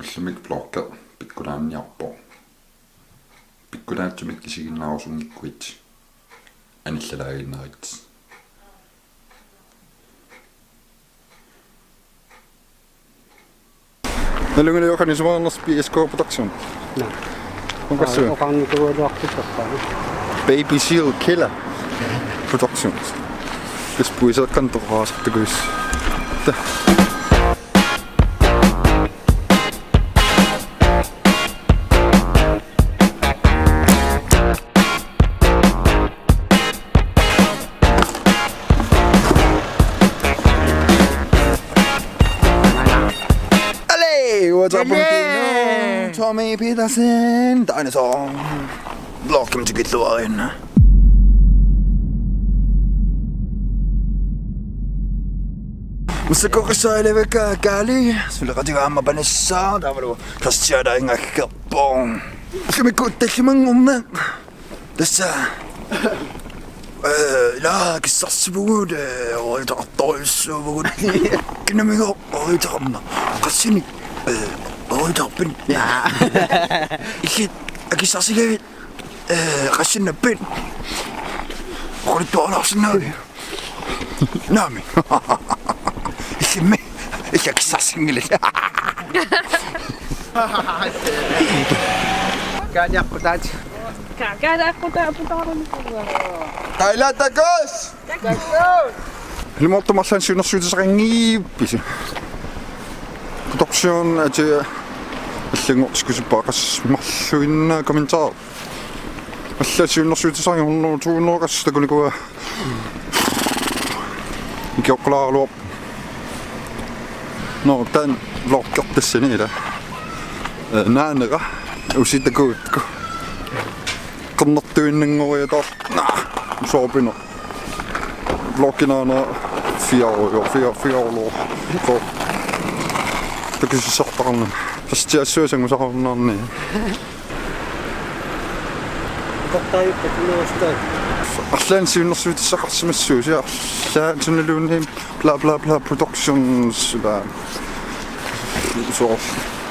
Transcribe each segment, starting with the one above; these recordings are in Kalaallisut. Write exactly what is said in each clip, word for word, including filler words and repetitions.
Ullumi vloggi pikkulaanniarpoq. Pikkulaatsumik isiginnaarusunngikkuit anillalaaginnarit. Nalunngilioqaani isumaqarnersoq B S K Production. Naa. Onko se? Oqarnikuugaluartussarpaa. Baby Seal Killer Productions. Kes puiseeqqantoqaasartukuis. Ta. Allez, what's up, Tommy Petersen, Dinosaur. Welcome to Gitluarin. Massakkut oqassaalevikka Kaali, suleqatiga aamma panissaa, taavalu Kristiana ingakkerpoq. Sumikkut tallimanngorneq. Tassa. Eh, ila kissarsivugut, eh, oitartorsuuvugut. Kinamigo oitarma. Qassinik, eh, oitarpin. Illit akissarsigavit, eh, qassinnappit. Qulittuarnaarsinnaavi. Naamik. Illimmi. Ila kissarsinngilit. Kaaniaqqutaat. Ka-, kaaniaqqutaat putaarunikuuaa. Taila takos! Takos! Ilimoortumik allanik siunnersuutissaqanngippisi? Production atia allanngortikkusippaat, qassit marluinnaq kommentar. Allanik siunnersuutissaqanngilaq hundrede to hundrede qassit takunikuuaa. Ikioqqulaaraluarpoq. Nå, taanna vloggertassani ila. Eh, naanera usi takuukku. Qernertuinnanngoriataar. Naa, soorpineq. Vloggi naanera fiarujo, fia-, fiarulo. Ko. Takusisoqartarami. Qastiassuusangusaqarnarni. Allanik siunnersuutissaqarsimassuusi, allanik sunaluunniit bla bla bla productions, bla. Soorlu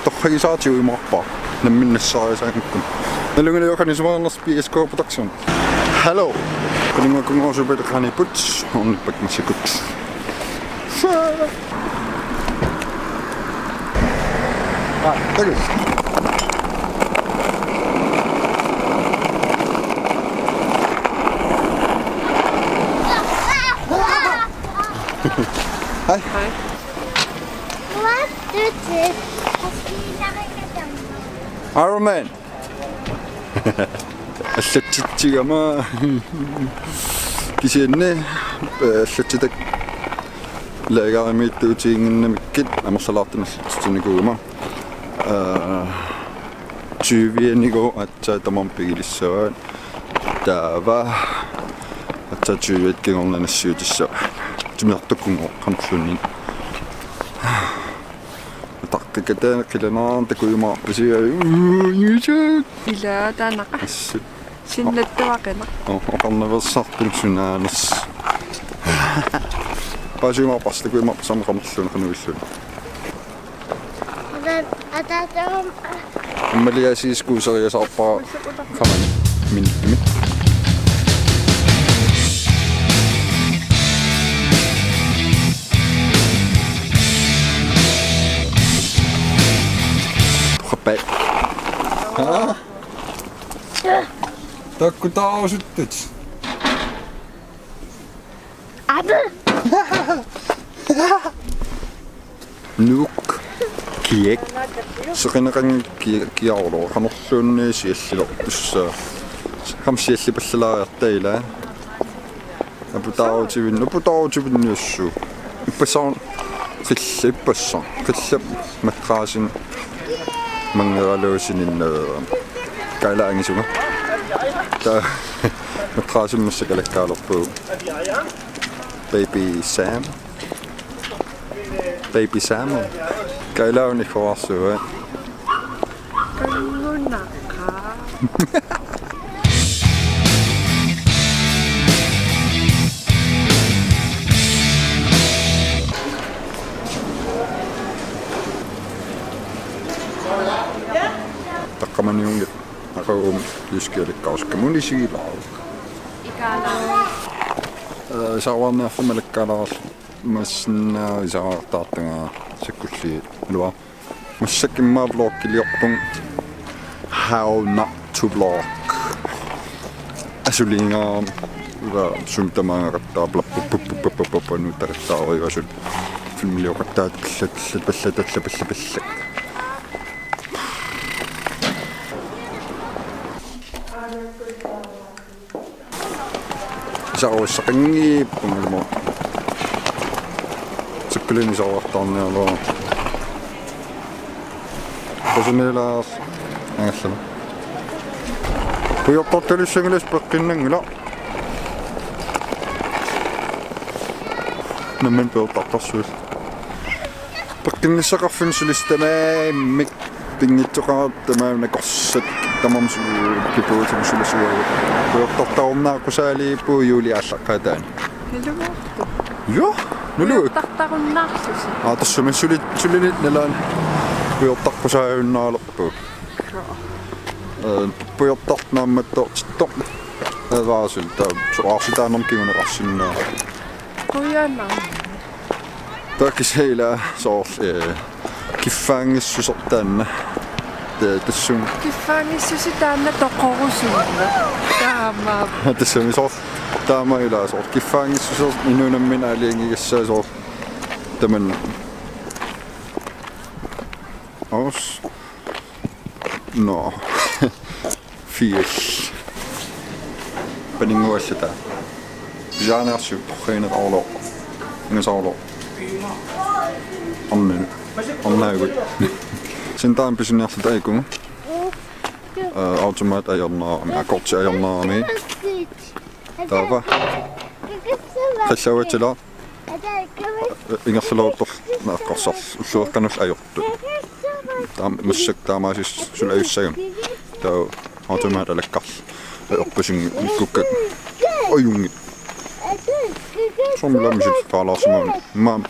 torragisaatigut imaappoq. Nammineq nassaarisaanngikkunik. Nalunngilioqaani isumaqarnersoq B S K Production. Hallo. Qaninngakkunngorusupit qanipput, ornippakka massakkut. Ah, thank you. Hej. Hej. Iron Man. Allatsitsigama. Kisianni, eh, allatsitakka laagerimiittuutiginnginnamikkit amerlalaartumik allatsitsinikuugama. Eh, tyvianigooq aatsaat tamarmik pigilissavaat. Taava aatsaat tyviat kingorna nassiutissavaat. Timertukkunngooq qanorluunniit. Ataqqikataani qilanaarami takujumaarpasiga. Uu, nuisaat. Ila taannaqa. Assut. Sinnattuaqina. Oh, oqarnaveersarput sunaanersoq. Paasiumaarparsi takujumaarpasi aamma qanorluunniit qanuilluunniit. Ata-, ataataam. Immaliaasiiskuuseriasaarpara qamani minimi. Qappa. Haa? Takkutaarusuttut. Ata. Nuuk. Kiak. Seqineqanngilaq kia-, kiarulo. Qanorluunniit siallilertussaaq. Qam siallipallalaariarta ila. Aputaarutivinni, aputaarutivinniussuuvoq. Ippassaq qilla, ippassaq. Qillap madraasin manngeraluusininnereerami. Kaila angisunga. Ta madraasimik massakkut alakkaalerpugut. Baby Sam. Baby Sam. Kaila unikkoraarsuuvoq. Kangunaqaaq. Qamaniunngit aqaguum iskialikkauskamuni sigilaaruk. Ikaalaa. Eh, saarniarfimmi alakkaalaarlu massinna isaartaartunga sakkulli lua. Massakkut immaqa vloggiliorpunga How Not to Vlog. Asuliingaam uga sumi tamaanga qattaa blappuppuppuppuppuppuppu nuuttaqattaarujussuuvoq. Filmilioqattaat pillat pillat pillat pillat pillat pillat. Isaruussaqanngippungalumo. Sakkuliini isaruartaarniarlugu. Qusunilaas angallama. Pujortartalussanngilasi peqqinnanngilaq. Nammineq pujortartarsuulluni. Peqqinnissaqarfinni sulisut tamaammik pinngitsoqaat tamaammat nakorsat tamarmik su-, kipuutim sulisuagut. Pujortartarunnaaqqusaaliippugut juulip aallaqqaataani. Nalumoorpoq. Jo, nalumoorpoq. Pujortartarunnaarlusi. Aa, tassami suli-, sulinit nalaani pujortaqqusaajunnaarpugut. Joo. Eh, pujortartoq naammattoortittoq. Advarsel, taava soraarsi taanna kinguneqarsinnaavoq. Qujanaq. Taava kisianni soorlu, eh, kiffaanngissuseq taanna. Te-, tassami. Kiffaanngissuseq taanna toqorusunneq. Taamaappoq. Tassami soorlu taama ilaa soorlu kiffaanngissuseq inuup nammineq aalajangigassaq soorlu tamanna. Os. Nå. Firs. Paninnguallata. Pisaanersu porriineq orlor. Ingasoorlor. Ornit. Ornaagut. Sentaam pisiniarluta aiku. Eh, automat ajornarami, akorti ajornarami. Taava. Qallavatsila. Ingerlaluartorlu naaqqarsarlu ullueqqanullu ajortut. Taam-, massakkut taamaasissut suli ajussagami. Taava automat alakkarlu. Ajorpasinngikkukkakku. Ajunngilaq. Soormi laammi suli taalaarsimaguni. Maani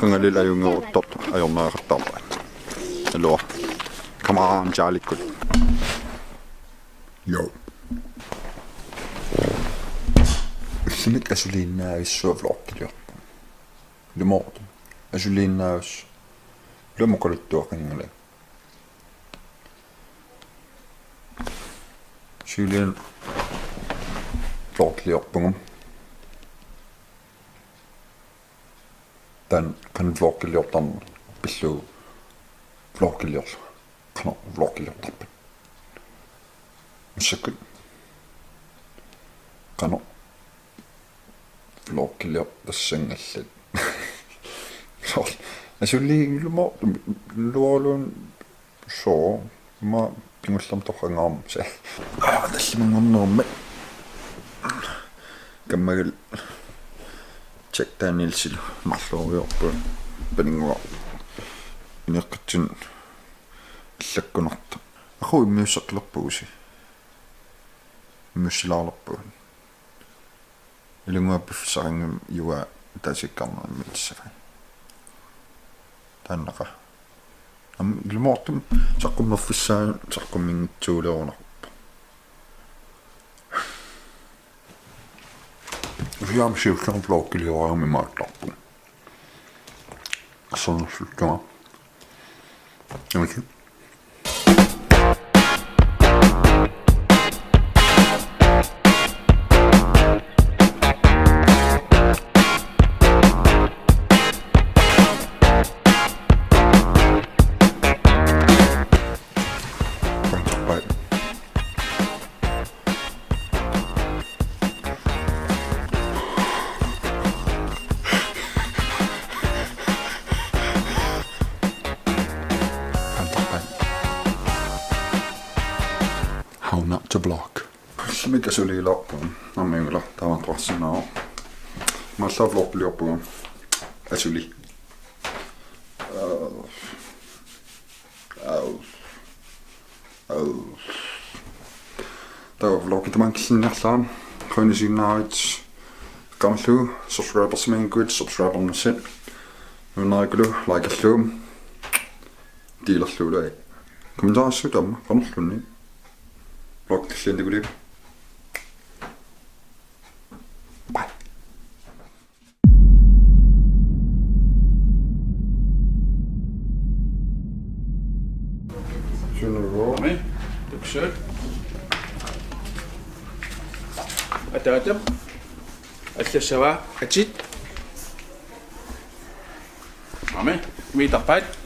qangalili ajunngeruttortoq ajornariaqattaarpaat. Alua. Come on, Charlie. Jo. Ullumikkut asuliinnaavissuaq vloggiliorpunga. Ilumoortumik. Asuliinnaavissuaq. Ilumut oqaluttuaqanngilanga. Siuliani vloggiliorpunga. Taanna qanoq vloggiliortarnersoq pillugu vloggiliorlunga. Qanoq vloggiliortarpat. Massakkut. Qanoq vloggiliortassanngallat. Soorlu. Asuliinngilumoortumik luorluun soo. Ima kingullermik torranngaarmat. Aa, tallimanngornerummat. Kammagal Jack Danielsilu marloriarpunga paninnguaq. Ineqqitsinnut allakkunartoq. Aqagu immiusseqqilerpugusi. Immiussilaalerpugut. Ilannguaq piffissaqanngimmat juaa ataasikkaarneq immiussissagai. Taannaqa. Aamma ilumoortumik saqqummerfissaa saqqummiinngitsuulerunarpoq. Usiaam siullermik vloggiliorama imaattarpunga. Assornersulluga. Aamma. How not to block. Ullumikkut asuliilaarpunga. Aamma ilaa taamaattoqarsinnaavoq. Imaallaat vloggiliorpunga. Asuli. Au. Au. Au. Taava vloggi tamaanga killinniarlara. Qujanaq isiginnaaravit. Qaamallu subscribersimanngikkuit subscribernassat. Nuannarigukku likerlugu. Delerlugu. Kommentarissut aamma qanorluunniit. Vlog killin takulik. Bye. Sunneroo. Aamma. Tuksut. Ataatap. Allassavaa atit. Aamma. Miittarpaat.